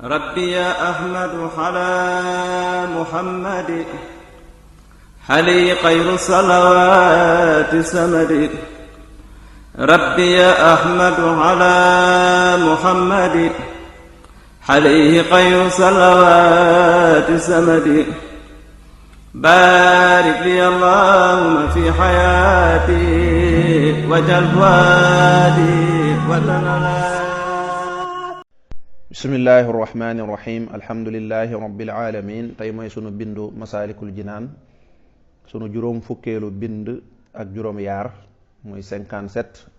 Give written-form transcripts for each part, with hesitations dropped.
ربي يا أحمد على محمد حلي خير الصلوات سمد. ربي يا أحمد على محمد حليه خير صلوات سمد. بارك لي اللهم في حياتي وجل وادي وتنالي. bismillahi irrahmani irrahim alhamdulilahi rabbil alamin. tey mooy sunu bindu masaalikul jinaan, sunu juróom fukkeelu bind ak juróom yaar muy 57.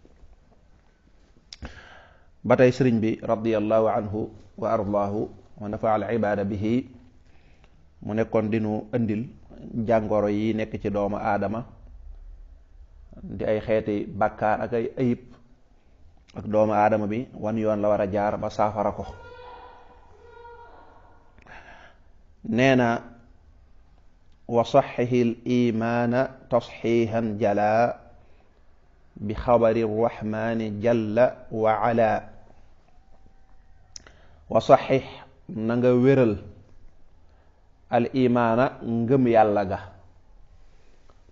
ba tey sëriñ bi radiallahu anhu wa ardaahu wa nafa al ibaada bihi mu nekkoon dinu andil jàngoro yi nekk ci doomu aadama di ay xeeti bàkkaar ak ay ayib ak doomu aadama bi wan yoon la war a jaar ba saafara ko. nee na wa saxihi l imaana tasxiihan jala bi xabari rahmaani jalla wa ala. wa saxix na nga wéral al imaana ngëm yàlla ga,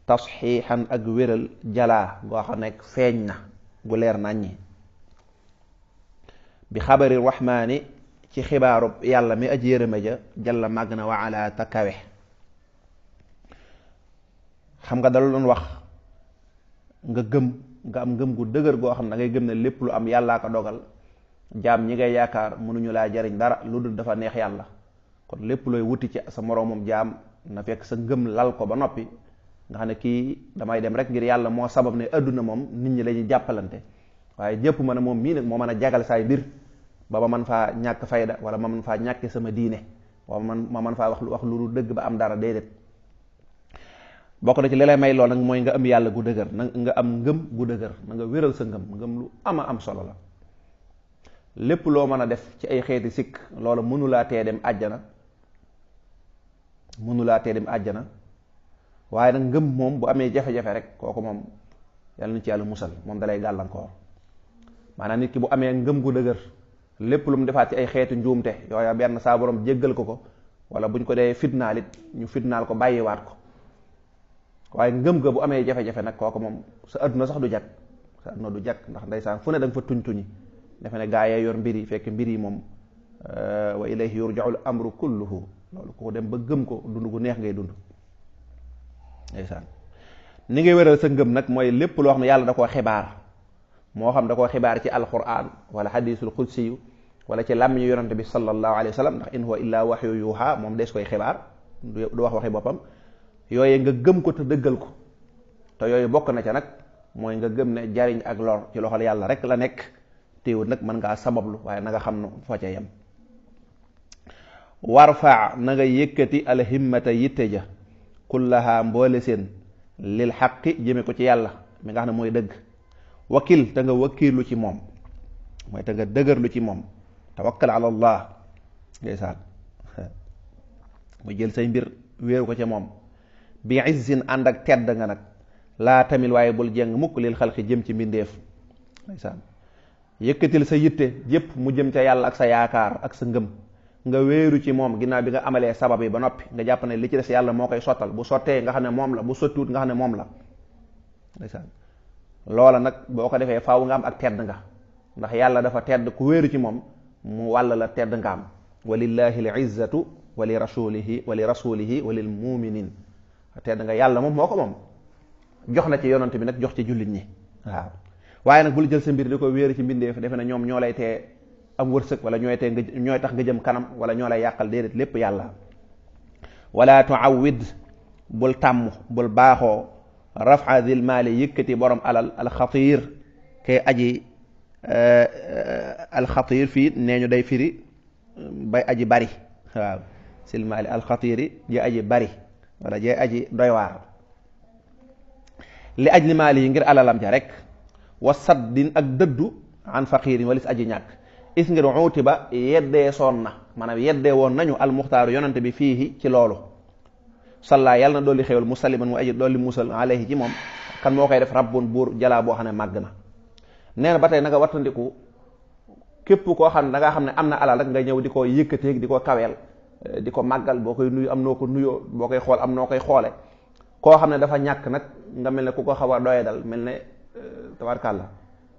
tasxiixan ak wéral jalaa goo xam nekk feeñ na gu leer naññi, bi xabari rahmaani ci xibaaru yàlla mi aji yërëme ja jalla màgg na wa ala ta kawe. xam nga dala doon wax nga am ngëm gu dëgër goo xam ne da ngay gëm ne lépp lu am yàllaa ko dogal, jaam ñi ngay yaakaar mënuñu laa jariñ dara lu dul dafa neex yàlla. kon lépp looy wuti ci sa moroomum jaam na fekk sa ngëm lal ko ba noppi, nga xam ne kii damay dem rek ngir yàlla moo sabab ne adduna moom nit ñi lañuy jàppalante, waaye jëpp ma ne moom mii nag moo mën a jagal saay mbir ba ma man faa ñàkk fayda wala ma man faa ñàkke sama diine wala ma man faa wax lu dëgg ba am dara. déedéet, bokk na ci li lay may lool nag mooy nga am yàlla gu dëgër, na nga am ngëm gu dëgër, na nga wéral sa ngëm lu am solo la. lépp loo mën a def ci ay xeeti sikk loola mënulaa tee dem àjjana, waaye nag ngëm moom bu amee jafe-jafe rek kooku moom yàlla na ci yàlla musal, moom dalay gàllankoor. maanaam nit ki bu amee ngëm gu dëgër, lépp lu mu defaat ci ay xeeti njuumte yooya benn saa borom jéggal ko wala buñ ko dee fitnaal it ñu fitnaal ko bàyyiwaat ko. waaye ngëm ga bu amee jafe-jafe nag kooku moom sa adduna sax du jag, ndax ndeysaan fu ne da nga fa tuñ-tuñi defe ne gaa yee yor mbir yi, fekk mbir yi moom wa ilayhi yurja'ul amru kulluhu, loolu ko dem ba gëm ko dund gu neex ngay dund. ndeysaan ni ngay wéral sa ngëm nag mooy lépp loo xam ne yàlla da koo xibaar, moo xam da koo xibaar ci alquran wala hadisul qudsi wala ci làmmiñu yonante bi sallallahu alayhi wa sallam, ndax in huwa illa wahyu yuha, moom des koy xibaar du wax waxi boppam. yooyu nga gëm ko te dëggal ko, te yooyu bokk na ca nag mooy nga gëm ne jariñ ak lor ci loxol yàlla rek la nekk. téewut nag mën ngaa sabablu waaye na nga xam ne fa ca yem. warfa na nga yëkkati alhimmata yitte ja kullaha mboole seen lil xaqi jëme ko ci yàlla mi nga xam ne mooy dëgg. wakil te nga wakkiirlu ci moom, mooy te nga dëgërlu ci moom. tawakkal ala allah, ndeysaan mu jël say mbir wéeru ko ca moom. bi izzin ànd ak tedd nga nag, laa tamil waaye bul jeng mukk lil xalqi jëm ci mbindeef. ndeysaan yëkkatil sa yitte yépp mu jëm ca yàlla ak sa yaakaar ak sa ngëm, nga wéeru ci moom ginnaaw bi nga amalee sabab yi ba noppi, nga jàpp ne li ci des yàlla moo koy sottal, bu sottee nga xam ne moom la, bu sottiwut nga xam ne moom la. ndeysaan loola nag boo ko defee faaw nga am ak tedd nga, ndax yàlla dafa tedd, ku wéeru ci moom mu wàll la tedd nga am. walillahi al izzatu wa li rasulihi wa lil muminin. tedd nga yàlla moom moo ko moom, jox na ci yonante bi nag jox ci jullit ñi. waaw waaye nag bul jël sa mbir di ko wéeru ci mbindeef defe na ñoom ñoo lay tee am wërsëg wala ñooy tax nga jëm kanam wala ñoo lay yàqal. déedéet, lépp yàlla. wala tuawid bul tàmm bul baaxoo rafa dil maali yëkkati borom alal alxatir kay aji alxatir fii nee ñu day firi bay aji bari. waaw sil maali alxatiri ji aji bari wala ji aji doy waar. li ajli maali yi ngir alalam ca rek. wa saddin ak dëddu an faqiirin walis aji ñàkk. is ngir uuti ba yeddee soon na, maanaam yeddee woon nañu almuxtaaru yonante bi fii ci loolu. salla yàlla na dolli xéwal musalliman mu aji dolli musal alayhi ci moom. kan moo koy def rabbun buur jalaa boo xam ne màgg na. nee na ba tey na nga wattandiku képp koo xam ne da ngaa xam ne am na alal rek nga ñëw di ko yëkkateeg di ko kaweel di ko màggal boo koy nuyu am noo ko nuyoo boo koy xool am noo koy xoole koo xam ne dafa ñàkk nag nga mel ne ku ko xaw a doye dal mel ne tabarkàlla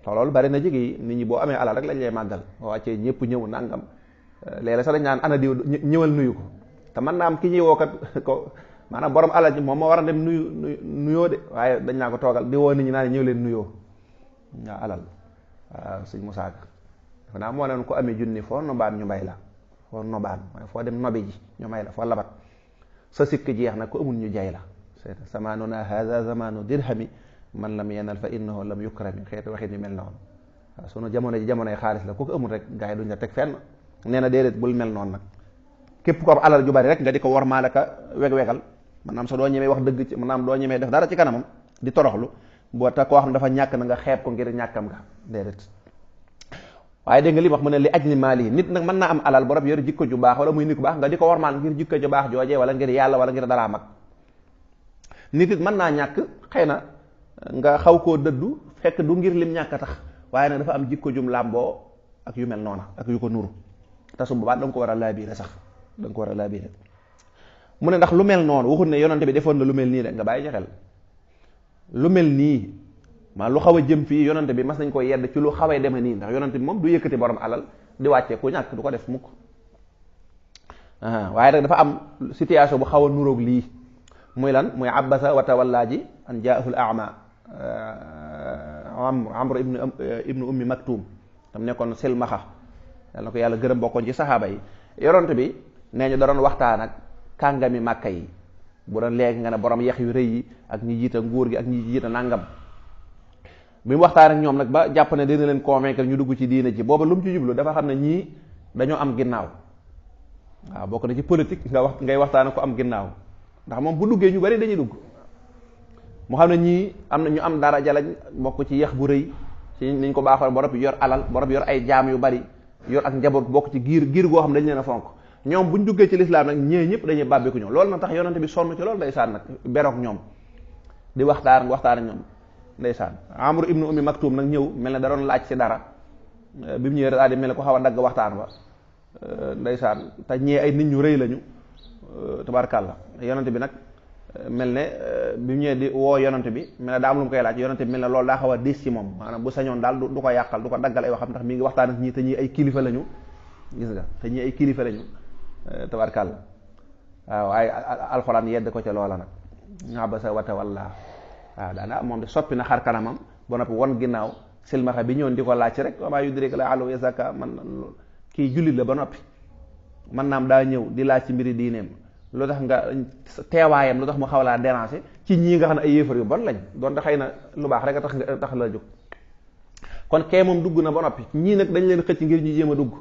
loolu bari na jigi nit ñi boo amee alal rek lañ lay màggal boo wàccee ñëpp ñëw nangam léeg-léeg sax dañ naan ana diw ñëwal nuyu ko te mën naa am ki ñuy woo kat ko maanaam borom alal ji moom moo war a dem nuyoo de waaye dañ naa ko toogal di woo nit ñi naa ne ñëw leen nuyoo waaw alal waaw sëñ Musaa Ka dafa naa moo leen ko amee junni foo nobaan ñu mbay la foo nobaan mooy foo dem nobi ji ñu may la foo labat sa sikk jeex nag ko amul ñu jay la samaanuna haza zamanu dirhami man lam yenal fa innahu lam yukrami xeeti waxit yu mel noonu waaw sunu jamono ji jamonoy xaalis la ku ko amul rek gars yi duñ la teg fenn nee na déedéet bul mel noonu nag képp ko am alal ju bari rek nga di ko war maa ka weg-wegal maanaam sa doo ñemee wax dëgg ci maanaam doo ñemee def dara ci kanamam di toroxlu boo tax koo xam ne dafa ñàkk na nga xeeb ko ngir ñàkkam nga déedéet waaye dégg nga li wax mu ne li ajli maali nit nag mën naa am alal borom yor jikko ju baax wala muy nit ku baax nga di ko war maal ngir jikko ju baax joojee wala ngir yàlla wala ngir daraa mag nit it mën naa ñàkk xëy na nga xaw koo dëddu fekk du ngir lim ñàkk a tax waaye nag dafa am jikko jum làmboo ak yu mel noona ak yu ko nuru te su boobaa da nga ko war a laabiire sax da nga ko war a laabiire mu ne ndax lu mel noonu waxut ne yonante bi defoon na lu mel nii de nga bàyyi ci xel lu mel nii maa lu xaw a jëm fii yonante bi mas nañ ko yedd ci lu xawee deme nii ndax yonante bi moom du yëkkati borom alal di wàccee ku ñàkk du ko def mukk waaye nag dafa am situation bu xaw a nuroog lii muy lan muy abasa wa tawalla ji an jaahul ama amr ibnu ummi maktum tam nekkoon silmaxa yàlla na ko yàlla gërëm bokkoon ci saxaaba yi yonante bi nee ñu da doon waxtaan ak kàngami màkka yi bu doon léegi nga ne borom yax yu rëy yi ak ñi jiita nguur gi ak ñi jiita nàngam bi mu waxtaan ak ñoom nag ba jàpp ne dina leen convaincre ñu dugg ci diina ji booba lu mu ci jublu dafa xam ne ñii dañoo am ginnaaw waaw bokk na ci politique ngay waxtaan ak ko am ginnaaw ndax moom bu duggee ñu bari dañuy dugg mu xam ne ñii am na ñu am daraja lañ bokk ci yax bu rëy ci niñ ko baaxoon borom yor alal borom yor ay jaam yu bari yor ak njaboot bokk ci giir goo xam ne dañ leen a fonk ñoom buñ duggee ci lislaam nag ñee ñëpp dañuy bàbbeeku ñoom loolu na tax yonante bi sonn ci loolu ndeysaan nag beroog ñoom di waxtaan ak ñoom ndeysaan Amr ibnu Ummi Maktum nag ñëw mel ne da doon laaj ci dara bi mu ñëwee daal di mel ne ko xaw a dagg waxtaan ba ndeysaan te ñee ay nit ñu rëy lañu tabarkàlla yonante bi nag mel ne bi mu ñëwee di woo yonante bi mel ne daa am lu mu koy laaj yonante bi mel ne loolu daa xaw a diis ci moom maanaam bu sañoon daal du ko yàqal du ko daggal ay waxam ndax mi ngi waxtaan ak ñii te ñii ay kilifa lañu gis nga te ñii ay kilifa lañu tabarkàlla waaw waaye alxuraan yedd ko ca loola nag abasa wa tawalla waaw daana moom de soppi na xar kanamam ba noppi won ginnaaw silmaxa bi ñëwoon di ko laaj rek wa maa yudrika la alu yazakka man kii jullit la ba noppi man naam daa ñëw di laaj ci mbiri diineem lu tax nga teewaayam lu tax mu xaw laa déranger ci ñii nga xam ne ay yéefar yu bon lañ doon xëy na lu baax rek a tax la jóg kon kee moom dugg na ba noppi ñii nag dañ leen xëcc ngir ñu jéem a dugg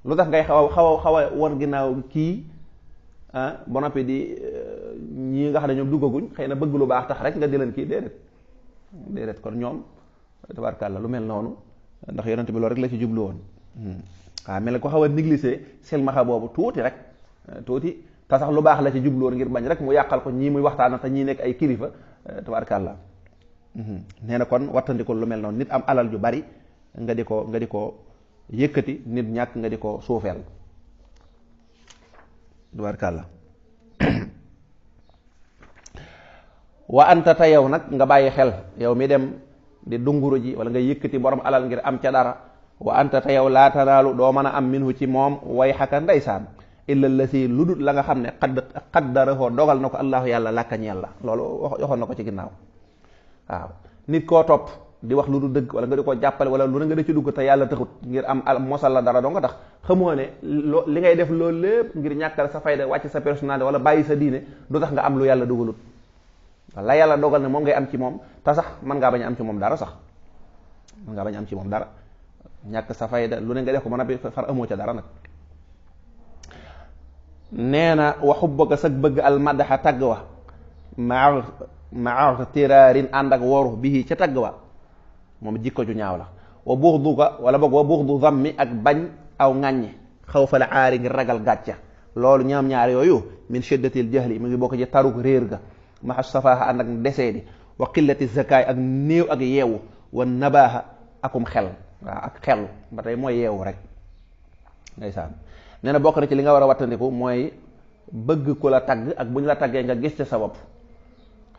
lu tax ngay xaw a won ginnaaw kii ba noppi di ñii nga xam ne ñoom duggaguñ xëy na bëgg lu baax tax rek nga di leen kii déedéet kon ñoom tabarkàlla lu mel noonu ndax yonent bi loolu rek la ci jublu woon waaw mel ne ko xaw a négliger silmaxa boobu tuuti rek tuuti te sax lu baax la ci jublu woon ngir bañ rek mu yàqal ko ñii muy waxtaan te ñii nekk ay kilifa tabarkàlla nee na kon wattandiko lu mel noonu nit am alal ju bari nga di ko yëkkati nit ñàkk nga di ko suufeel tabarkàlla wa anta ta yow nag nga bàyyi xel yow mi dem di dunguru ji wala nga yëkkati borom alal ngir am ca dara wa anta ta yow laa tanaalu doo mën a am minhu ci moom way xaka ndeysaan illa lasi lu dul la nga xam ne qaddarahu dogal na ko allahu yàlla làkka ñeel la loolu waxoon na ko ci ginnaaw waaw nit koo topp di wax lu du dëgg wala nga di ko jàppale wala lu nga di ci dugg te yàlla taxut ngir am mosal la dara doo nga tax xamoo ne li ngay def loolu lépp ngir ñàkkal sa fayda wàcc sa personnalité wala bàyyi sa diine du tax nga am lu yàlla dogalut la yàlla dogal ne moom ngay am ci moom te sax mën ngaa bañ a am ci moom dara sax mën ngaa bañ a am ci moom dara ñàkk sa fayda lu ne nga def ko mën a far amoo ca dara nag nee na waxu bëgg sag bëgg al madaxa tagg wa maa tiraarin ànd ak woru bii ca tagg wa moom jikko ju ñaaw la wa buxdu ka wala boog wa buxdu zammi ak bañ aw ŋàññi xaw fa la aari ngir ragal gàcca loolu ñoom ñaar yooyu min shiddatil jahli mu ngi bokk ci taruk réer ga maxa safaaxa ànd ak desee di wa qillati zakaay ak néew ak yeewu wa nabaaxa akum xel waaw ak xelu ba tey mooy yeewu rek ndeysaan. nee na bokk na ci li nga war a wattandiku mooy bëgg ku la tagg ak bu ñu la taggee nga gis ci sa bopp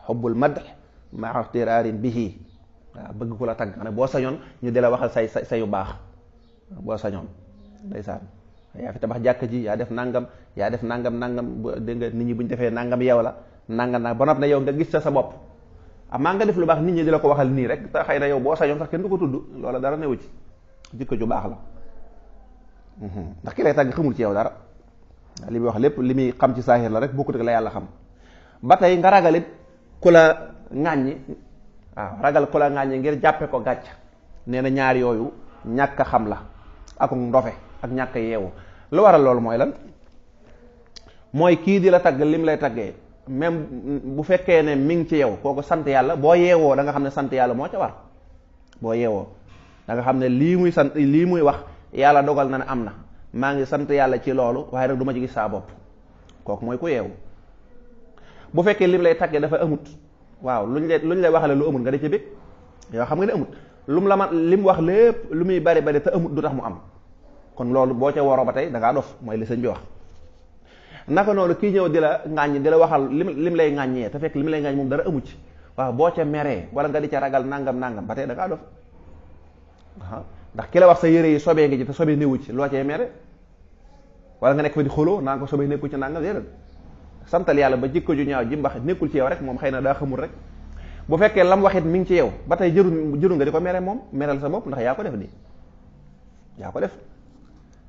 xubbul madh maa ixtiraarin bihi waaw bëgg ku la tagg ne boo sañoon ñu di la waxal say yu baax boo sañoon ndeysaan. yaa fi tabax jàkk ji yaa def nangam dégg nga nit ñi bu ñu defee nangam yow la nangam nag ba noppi ne yow nga gis sa bopp amaa nga def lu baax nit ñi di la ko waxal nii rek te xëy na yow boo sañoon sax kenn du ko tudd loola dara newu ci jikko ju baax la ndax ki lay tàgg xamul ci yow dara li muy wax lépp li muy xam ci saahir la rek bokkut ak la yàlla xam. ba tey nga ragalit ku la ŋàññi waaw ragal ku la ŋàññi ngir jàppe ko gàcc nee na ñaar yooyu ñàkk a xam la ak ndofe ak ñàkk a yeewu. lu waral loolu mooy lan mooy kii di la tagg lim lay taggee même bu fekkee ne mi ngi ci yow kooku sant yàlla boo yeewoo da nga xam ne sant yàlla moo ca war. boo yeewoo da nga xam ne lii muy wax yàlla dogal na ne am na maa ngi sant yàlla ci loolu waaye nag du ma ci gis saa bopp kooku mooy ku yeewu. bu fekkee lim lay taggee dafa amut waaw luñ lay waxale lu amut nga di ci bëgg yow xam nga ne amut lum la man lim wax lépp lu muy bari te amut du tax mu am. kon loolu boo ca waroo ba tey da ngaa dof mooy li sëñ bi wax. naka noonu kii ñëw di la ŋàññi di la waxal lim lay ŋàññee te fekk lim lay ŋàññ moom dara amu ci waaw boo ca meree wala nga di ca ragal nangam ba tey da ngaa dof ndax ki la wax sa yére yi sobee ngi ci te sobee néewu ci loo cee mere wala nga nekk fa di xoloo naa ko sobee nekkul ci nangam déedéet santal yàlla ba jikko ju ñaaw ji mbax nekkul ci yow rek moom xëy na daa xamul rek. bu fekkee lam waxit mi ngi ci yow ba tey jëru nga di ko mere moom mereel sa bopp ndax yaa ko def nii yaa ko def.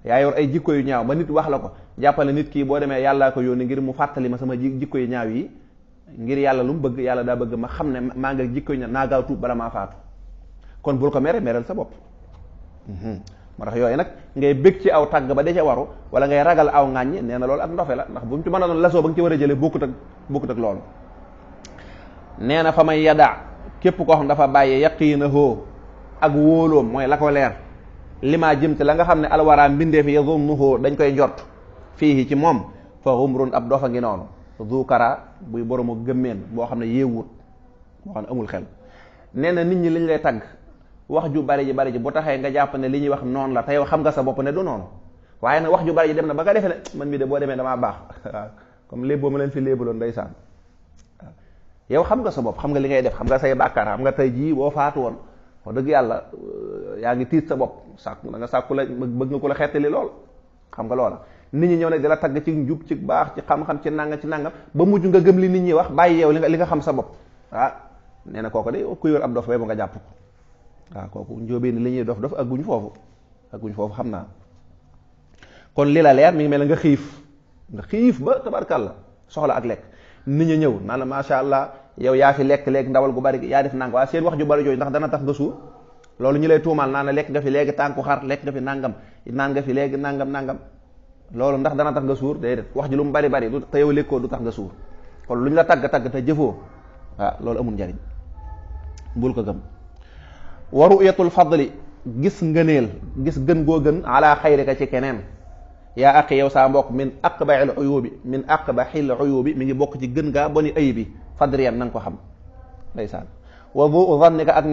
yaa yor ay jikko yu ñaaw ba nit wax la ko jàppale nit kii boo demee yàllaa ko yónni ngir mu fàttali ma sama jikko yu ñaaw yi ngir yàlla lu mu bëgg yàlla daa bëgg ma xam ne maa nga jikko yu ñaaw naa gaaw tuub bala maa faatu kon bul ko mereel sa bopp. moo tax yooyu nag ngay bëgg ci aw tàgg ba de ca waru wala ngay ragal aw ŋàññi nee na loolu ak ndofe la ndax bu mu ci mën a doon lasoo ba nga ci war a jëlee bokkut ak loolu. nee na fa may yadaa képp koo xam dafa bàyyi yaqiinahoo ak wóoloom mooy la ko leer. limaa jëmte la nga xam ne alwaraam mbindee fi yazunnuhu dañ koy jot fii ci moom fa xumrun ab dofa ngi noonu zukara buy boromu gëmmeen boo xam ne yeewut boo xam ne amul xel. nee na nit ñi liñ lay tagg wax ju bari ji bu taxee nga jàpp ne li ñuy wax noonu la te yow xam nga sa bopp ne du noonu waaye nag wax ju bari ji dem na ba nga defee ne man mii de boo demee damaa baax waaw comme léeb boo ma leen fi léebaloon ndeysaan waaw yow xam nga sa bopp xam nga li ngay def xam nga say bàkkaar xam nga tey jii boo faatu woon wax dëgg yàlla yaa ngi tiit sa bopp sàkku da nga sàkku la bëgg nga ko la xettali lool xam nga loola nit ñi ñëw ne di la tagg ci njub ci baax ci xam-xam ci nangam ba mujj nga gëm li nit ñi wax bàyyi yow li nga xam sa bopp nee na kooku de ku yor ab dof ba nga jàpp ko waaw kooku njóobee ni li ñuy dof agguñ foofu xam naa. kon li la leer mi ngi mel nga xiif ba tabarkàlla soxla ak lekk nit ñi ñëw naan la macha allah yow yaa fi lekk léegi ndawal gu bari yaa def nangam waaye seen wax ju bari jooju ndax dana tax nga suur loolu ñu lay tuumaal naan la lekk nga fi léegi tànku xar lekk nga fi nangam naan nga fi léegi nangam loolu ndax dana tax nga suur déedéet wax ji lu mu bari du te yow lekkoo du tax nga suur kon lu ñu la tagg te jëfoo loolu amul njariñ bul ko gëm. wa ru'yatul fadli gis ngëneel gis gën goo gën ala xayrika ci keneen yaa aqi yow saa mbokk min aqbaxil uyubi mi ngi bokk ci gën gaa boni ayibi fadriyan na nga ko xam ndeysaan. wa du zannika ak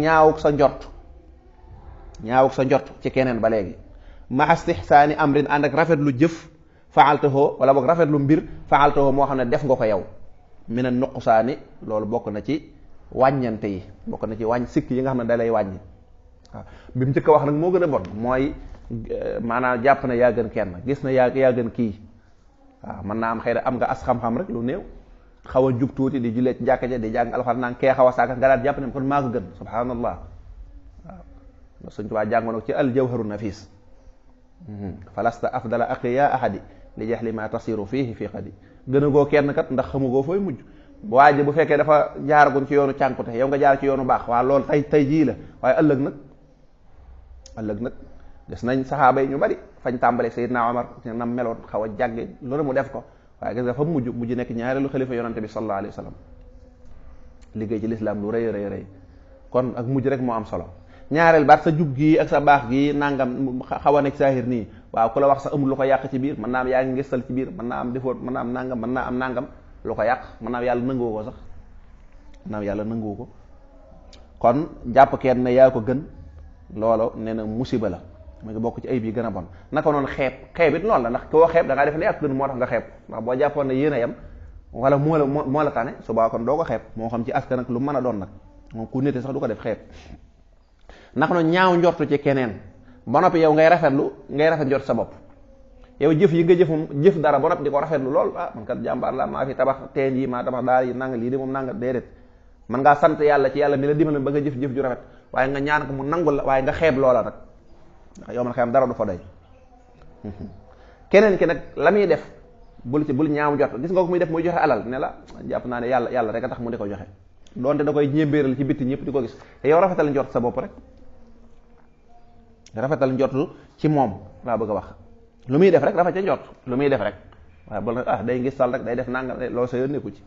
ñaawuk sa njort ci keneen ba léegi ma istihsaani amrin ànd ak rafet lu jëf faaltahoo wala boog rafet lu mbir faaltahoo moo xam ne def nga ko yow mina nuqsaani loolu bokk na ci wàññante yi bokk na ci wàññ sikk yi nga xam ne da lay wàññi waaw bi mu njëkk a wax nag moo gën a bon mooy maanaam jàpp na yaa gën kenn gis na yaa gën kii waaw mën naa am xëy na am nga as xam-xam rek lu néew xaw a jub tuuti di jullee ci jàkka ja di jàng alxuraan naan kee xaw a saaka nga daal jàpp ne kon maa ko gën subhanallah waaw Sëñ Tuubaa jàngoon ci al jawharu nafis falasta afdala aqiya ahadi li jahli ma tasiru fihi fi qadi gën a goo kenn kat ndax xamugoo fooy mujj waa ji bu fekkee dafa jaaraguñ ci yoonu cànkute yow nga jaar ci yoonu baax waa loolu tey jii la waaye ëllëg nag gis nañ saxaaba yi ñu bari fañ tàmbale Seydina Omar nam meloon xaw a jàgge loolu mu def ko waaye gis nga fa mujj nekk ñaareelu xalifa yonante bi sallallahu alayhi wa sallam liggéey ci lislaam lu rëy kon ak mujj rek moo am solo ñaareel baat sa jub gii ak sa baax gii nangam xaw a nekk saahir nii waaw ku la wax sa amul lu ko yàq ci biir mën naa am yaa ngi ngistal ci biir mën naa am defoot mën naa am nangam mën naa am nangam lu ko yàq mën naa am yàlla nanguwu ko sax mën naa am yàlla nanguwu ko kon jàpp kenn ne yaa ko gën loolu nee na musiba la mu ngi bokk ci ayib yi gën a bon. naka noonu xeeb it noonu la ndax koo xeeb da ngaa def ne ak gën moo tax nga xeeb ndax boo jàppoon ne yéen a yem wala moo la tane subaa kon doo ko xeeb moo xam ci askan ak lu mën a doon nag moom ku nite sax du ko def xeeb. naka noonu ñaaw njortu ci keneen ba noppi yow ngay rafet njort sa bopp yow jëf yi nga jëf dara ba noppi di ko rafetlu lool man kat jàmbaar la maa fi tabax teen yi maa tabax daal yi nanga lii de moom nanga déedéet man ngaa sant yàlla ci yàlla mi la dimbali ba nga jëf ju rafet waaye nga ñaan ko mu nangul la waaye nga xeeb loola nag yow man xam dara du fa doy keneen ki nag la muy def bul ñaaw jot gis nga ko muy def muy joxe alal ne la jàpp naa ne yàlla rek a tax mu di ko joxe doonte da koy ñébéeral ci bitti ñëpp di ko gis te yow rafetal njort sa bopp rek rafetal njortu ci moom laa bëgg a wax lu muy def rek rafet ca njort lu muy def rek waaye bul nag day ngistal rek day def nangam loolu sa yoon nekku ci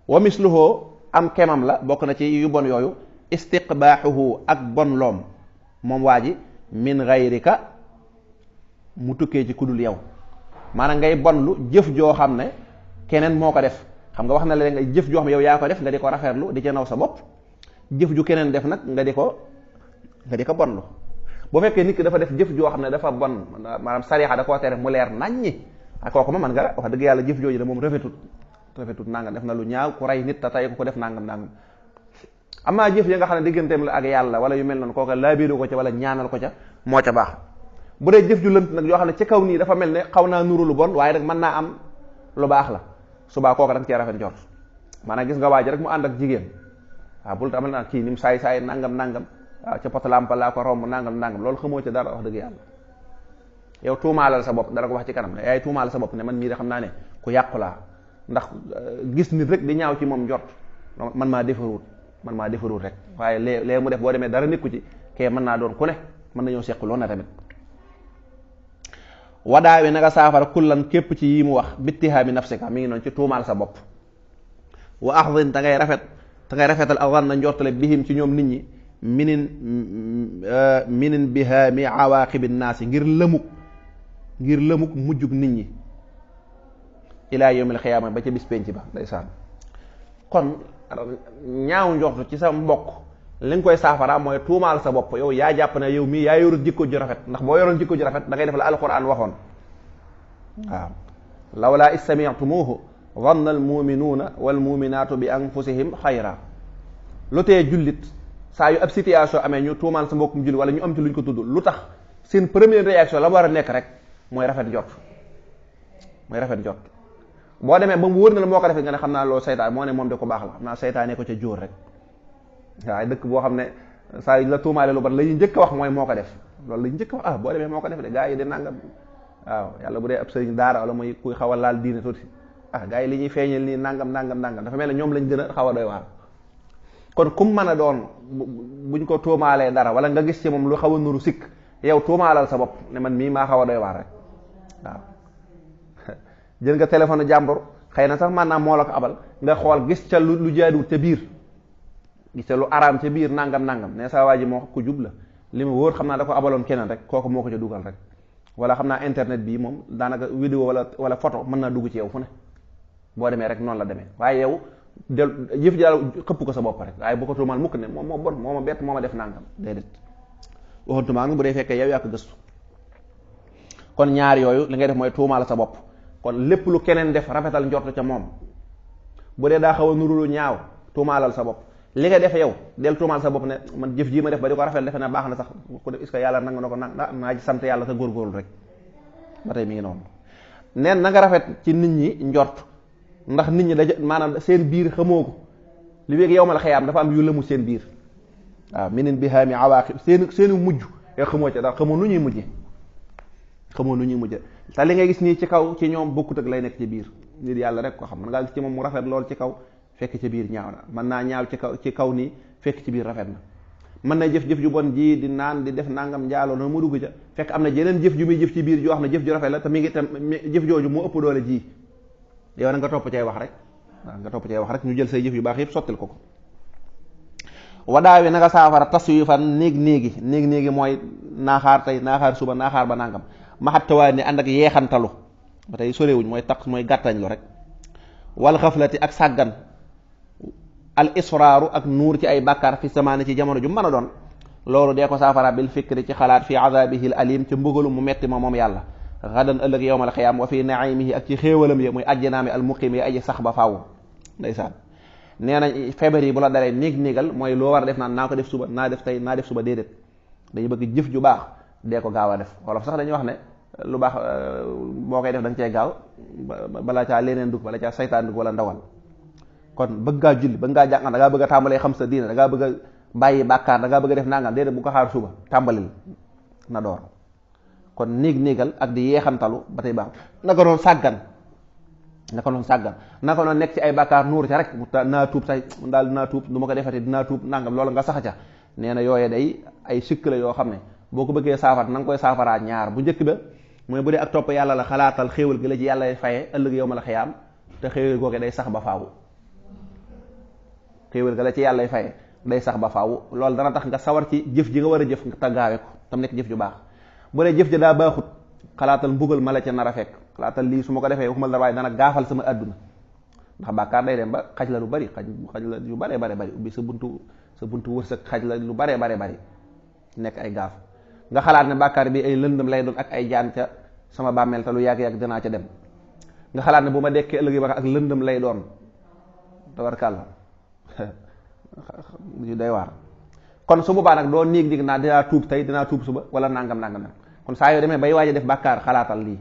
wa misluhu am kemam la bokk na ci yu bon yooyu istiqbaaxuhu ak bon loom moom waa ji min gayrika mu tukkee ci kudul yow maanaam ngay bon lu jëf joo xam ne keneen moo ko def xam nga wax na la nga jëf joo xam ne yow yaa ko def nga di ko rafetlu di ca naw sa bopp jëf ju keneen def nag nga di ko bonlu boo fekkee nit ki dafa def jëf joo xam ne dafa bon maanaam sariya da koo tere mu leer naññi ak kooku ma man nga wax dëgg yàlla jëf jooju de moom rafetut nangam def na lu ñaaw ku rey nit te tey ko def nangam amaa jëf yi nga xam ne digganteem la ak yàlla wala yu mel noonu kooka laabiru ko ca wala ñaanal ko ca moo ca baax bu dee jëf ju lënt nag yoo xam ne ci kaw nii dafa mel ne xaw naa nuru lu bon waaye nag mën naa am lu baax la subaa kooka da nga cee rafet njort maanaam gis nga waa ji rek mu ànd ak jigéen waaw bul tamal naa kii ni mu saay nangam waaw ca poto lampa laa ko romb nangam loolu xamoo ci dara wax dëgg yàlla yow tuumaalal sa bopp dara ko wax ci kanam ne yaay tuumaalal sa bopp ne man mii de xam naa ne ku yàqu laa ndax gis nit rek di ñaaw ci moom njort man maa defaruut rek waaye lee mu def boo demee dara nekku ci kee mën naa doon ku ne mën nañoo seq lool na tamit wadaa wi na nga saafara kullan képp ci yi mu wax bittihaami nafsika mi ngi noonu ci tuumaal sa bopp wa axdin te ngay rafetal awan na njortale bihim ci ñoom nit ñi minin bihaami awaaqibi naasi ngir lëmuk mujjug nit ñi ilaa yawmil xiyaama ba ca bis penc ba ndeysaan kon ñaaw njortu ci sa mbokk li nga koy saafara mooy tuumaal sa bopp yow yaa jàpp ne yow mii yaa yorul jikko ju rafet ndax boo yoroon jikko ju rafet da ngay def la alquran waxoon waaw lawlaa is sami'tumuuhu zanna almuminuuna walmuminaatu bi anfusihim xayra lu tee jullit saa yu ab situation amee ñu tuumaal sa mbokkum jullit wala ñu am ci luñ ko tudd lu tax seen première réaction la war a nekk rek mooy rafet njort boo demee ba mu wóor na la moo ko defee nga ne xam naa loolu saytaan moo ne moom de ko baax la xam naa saytaane ko ca jóor rek waaye dëkk boo xam ne saa yu la tuumaale lu bat la ñuy njëkk a wax mooy moo ko def loolu la ñuy njëkk a wax boo demee moo ko def de gaa yi de nangam waaw yàlla bu dee ab sëriñ daara wala muy kuy xaw a laal diine tuuti gaa yi li ñuy feeñal nii nangam dafa mel ne ñoom lañ gën a xaw a doy waar kon kum mën a doon buñ ko tuumaalee dara wala nga gis ci moom lu xaw a nuru sikk yow tuumaalal sa bopp ne man mii maa xaw a doy waar rek waaw jël nga téléphone jàmbur xëy na sax maanaam moo la ko abal nga xool gis ca lu jaaduwut ca biir gis ca lu araam ca biir nangam ne sa waa ji moo ku jub la li ma wóor xam naa da ko abaloon keneen rek kooku moo ko ca dugal rek wala xam naa internet bii moom daanaka vidéo wala photo mën naa dugg ci yow fu ne boo demee rek noonu la demee waaye yow yëf ji daal xëpp ko sa bopp rek waaye bu ko tuumal mukk ne moom moo bon moo ma bett moo ma def nangam déedéet waxantumaa nag bu dee fekkee yow yaa ko gëstu kon ñaar yooyu li ngay def mooy tuumaal sa bopp kon lépp lu keneen def rafetal njort ca moom bu dee daa xaw a nuru lu ñaaw tuumaalal sa bopp li nga def yow del tuumaal sa bopp ne man jëf jii ma def ba di ko rafet defe na baax na sax ko def est-ce que yàlla nanga na ko naa ci sant yàlla te góorgóorlu rek ba tey mi ngi noonu neen na nga rafet ci nit ñi njort ndax nit ñi daja maanaam seen biir xamoo ko li wéeg yow ma la xëyaam dafa am yu lëmu seen biir waaw minin bihaami awaaqib seeni mujj yow xamoo ca dara xamoo nu ñuy mujje te li ngay gis nii ci kaw ci ñoom bokkut ak lay nekk ci biir nit yàlla rek ko xam man ngaa gis ci moom mu rafet lool ci kaw fekk ci biir ñaaw na mën naa ñaaw ci kaw nii fekk ci biir rafet na mën na jëf ju bon ji di naan di def nangam njaaloo noonu mu dugg ca fekk am na jeneen jëf ju muy jëf ci biir joo xam ne jëf ju rafet la te mi ngi tam jëf jooju moo ëpp doole ji yow na nga topp cay wax rek waaw nga topp cay wax rek ñu jël say jëf yu baax yëpp sottil ko wadaa wi na nga saafara tas yu fan néegi mooy naaxaar tey naaxaar suba naaxaar ba nangam maxattawaay ni ànd ak yeexantalu ba tey sorewuñ mooy tax mooy gàttañ lu rek wal xaflati ak sàggan al israaru ak nuur ci ay bàkkaar fi samaani ci jamono ju mën a doon loolu dee ko saafara bil fikri ci xalaat fi azabihi al alim ci mbugalu mu metti ma moom yàlla xadan ëllëg yowmal xiyaam wa fi naimihi ak ci xéewalam yi muy ajjanaami al muqim yi aji sax ba faaw ndeysaan nee na feebar yi bu la dalee niigal mooy loo war a def naan naa ko def suba naa def suba déedéet dañu bëgg jëf ju baax dee ko gaaw a def wolof sax dañuy wax ne lu baax boo koy def da nga cee gaaw bala caa leneen dugg bala caa saytaan dugg wala ndawal kon bëgg ngaa julli bëgg ngaa jàng da ngaa bëgg a tàmbalee xam sa diina da ngaa bëgg a bàyyi bàkkaar da ngaa bëgg a def nangam déedéet bu ko xaar suba tàmbalil na door kon niigal ak di yeexantalu ba tey baax naka noonu sàggan naka noonu nekk ci ay bàkkaar nuur ca rek naa tuub tey daal dinaa tuub du ma ko defati dinaa tuub nangam loolu nga sax ca nee na yooye day ay sikk la yoo xam ne boo ko bëggee saafara na nga koy saafaraa ñaar bu njëkk ba mooy bu dee ak topp yàlla la xalaatal xéewal gi la ci yàlla faye ëllëg yow ma la xiyaam te xéewal googe day sax ba faawu xéewal ga la ci yàlla faye day sax ba faawu loolu dana tax nga sawar ci jëf ji nga war a jëf te gaawe ko tam nekk jëf ju baax bu dee jëf ji daa baaxut xalaatal mbugal ma la ca nar a fekk xalaatal lii su ma ko defee waxuma dara waaye dana gaafal sama àdduna ndax bàkkaar day dem ba xaj la lu bari xaj la yu bare bari ubbi sa buntu wërsëg xaj la lu bare bari nekk ay gaaf nga xalaat ne bàkkaar bi ay lëndëm lay doon ak ay jaan ca sama bàmmeel te lu yàgg danaa ca dem nga xalaat ne bu ma dekkee ëllëg ba ak lëndëm lay doon tabarkàlla yu day waar kon su boobaa nag doo niig naa dinaa tuub tey dinaa tuub suba wala nangam kon saa yoo demee bay waaj a def bàkkaar xalaatal lii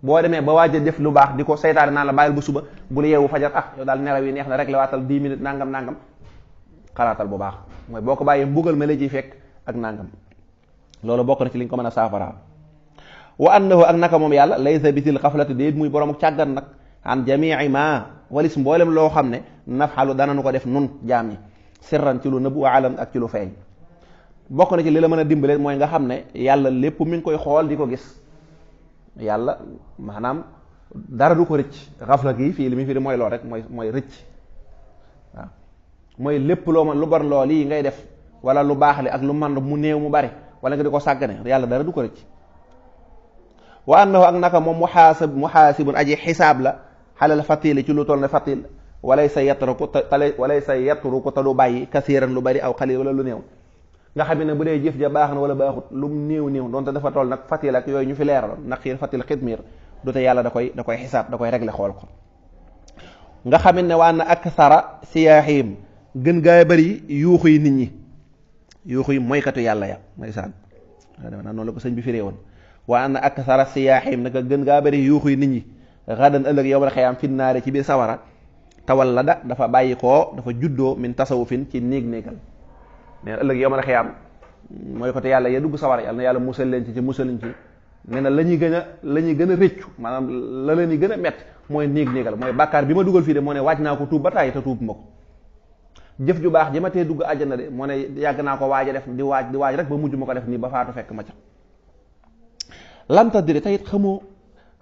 boo demee ba waaj a def lu baax di ko saytaane naan la bàyyil bu suba bul yeewu fajar yow daal nelaw yi neex na rek la waatal 10 minutes nangam xalaatal bu baax mooy boo ko bàyyee mbugal ma la ciy fekk ak nangam loolu bokk na ci li nga ko mën a saafara wa annahu ak naka moom yàlla laysa bisil xaflati déet muy borom càggan nag an jamii ma walis mboolem loo xam ne nafxalu dana nu ko def nun jaam ñi sirran ci lu nëbb wa alan ak ci lu feeñ bokk na ci li la mën a dimbale mooy nga xam ne yàlla lépp mi ngi koy xool di ko gis yàlla maanaam dara du ko rëcc xafla gi fii li muy fi di mooy lool rek mooy rëcc waaw mooy lépp loo mën lu bon lool yi ngay def wala lu baax li ak lu man mu néew mu bari wala nga di ko sàggane yàlla dara du ko rëcc wa annahu ak naka moom muhaasibun aji xisaab la xalal fatili ci lu toll ne fatil walaysa yatruku te du bàyyi kasiiran lu bari aw xalil wala lu néew nga xam ne bu dee jëf ja baax na wala baaxut lu néew donte dafa toll nag fatil ak yooyu ñu fi leeraloon naqiir fatil xidmiir du te yàlla da koy xisaab da koy régler xool ko nga xam ne waa na aksara siyaaxiim gën gaa bari yuuxu yi nit ñi yuuxu yi moykatu yàlla ya ndeysaan noonu la ko sëñ bi firee woon waa na aksara siyaaxiim naka gën gaa bari yuuxu yi nit ñi xadan ëllëg yowmal xiyaam fi naare ci biir sawara tawallada dafa bàyyi koo dafa juddoo min tasawufin ci néegal nee na ëllëg yowmal xiyaam mooy ko te yàlla ya dugg sawara yàlla na yàlla musal leen ci musaliñ ci nee na la ñuy gën a rëccu maanaam la leen yi gën a mett mooy néegal mooy bàkkaar bi ma dugal fii de moo ne waaj naa ko tuub ba tàyyi te tuub ma ko jëf ju baax ji ma tee dugg àjjana de moo ne yàgg naa ko waaj a def di waaj rek ba mujj ma ko def nii ba faatu fekk ma ca lam tadri tayit xamoo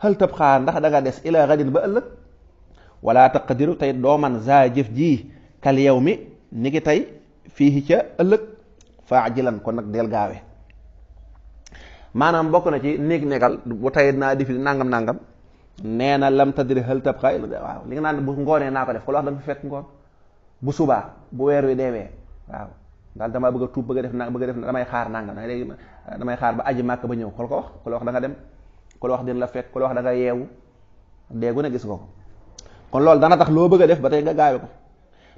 xël tab xaar ndax da nga des ila gadin ba ëllëg wala taqdiru tayit doo man za jëf ji kal yow mi ni ki tey fii ca ëllëg faajilan kon nag del gaawe maanaam bokk na ci néegal bu tayit naa di fi nangam nee na lam tadri xël tab xaar waaw li nga naan bu ngoonee naa ko def ko la wax da nga fi fekk ngoon bu subaa bu weer wi deewee waaw daal damaa bëgg a tuub bëgg a def damay xaar nangam léegi damay xaar ba aji màkk ba ñëw xool ko wax ku la wax da nga dem ku la wax dina la fekk ku la wax da nga yeewu déegu ne gis nga ko kon loolu dana tax loo bëgg a def ba tey nga gaawe ko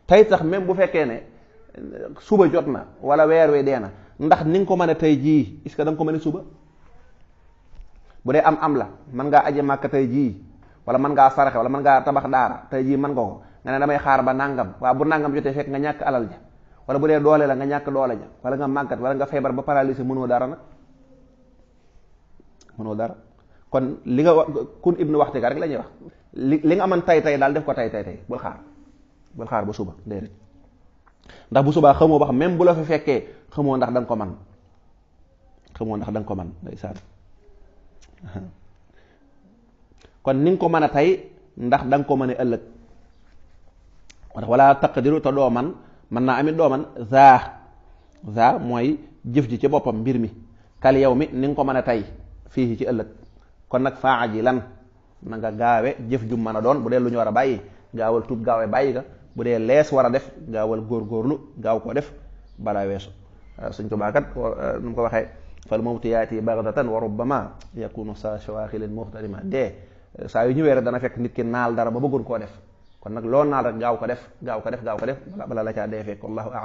tey tax même bu fekkee ne suba jot na wala weer wi dee na ndax ni nga ko mën a tey jii est-ce que da nga ko mën a suba bu dee am la mën ngaa aji màkk tey jii wala mën ngaa saraxe wala mën ngaa tabax daara tey jii mën nga ko nga ne damay xaar ba nangam waaw bu nangam jotee fekk nga ñàkk alal ja wala bu dee doole la nga ñàkk doole ja wala nga màggat wala nga feebar ba paralysé mënoo dara nag mënoo dara kon li nga wax kun ibnu waxti ka rek la ñuy wax li nga aman tay daal def ko tay bul xaar ba suba déedéet ndax bu subaa xamoo ba xam même bu la fi fekkee xamoo ndax da nga ko man ndeysaan kon ni nga ko mën a tey ndax da nga ko mën a ëllëg wala taqdiru te doo man mën naa amit doo man za mooy jëf ji ci boppam mbir mi kal yow mi ni nga ko mën a tey fii ci ëllëg kon nag faajilan na nga gaawe jëf ju mën a doon bu dee lu ñu war a bàyyi gaawal tuub gaawe bàyyi ga bu dee lees war a def gaawal góorgóorlu gaaw koo def balaa weesu. Sëñ Tuubaa kat nu mu ko waxee fal mawtu yaati baghtatan wa rubbama yakunu sa shawaaxilin muxtarima dee saa yu ñëwee rek dana fekk nit ki naal dara ba bëggoon koo def kon nag loo naal rek gaaw ko def bala la caa dee fekk wallahu a'lam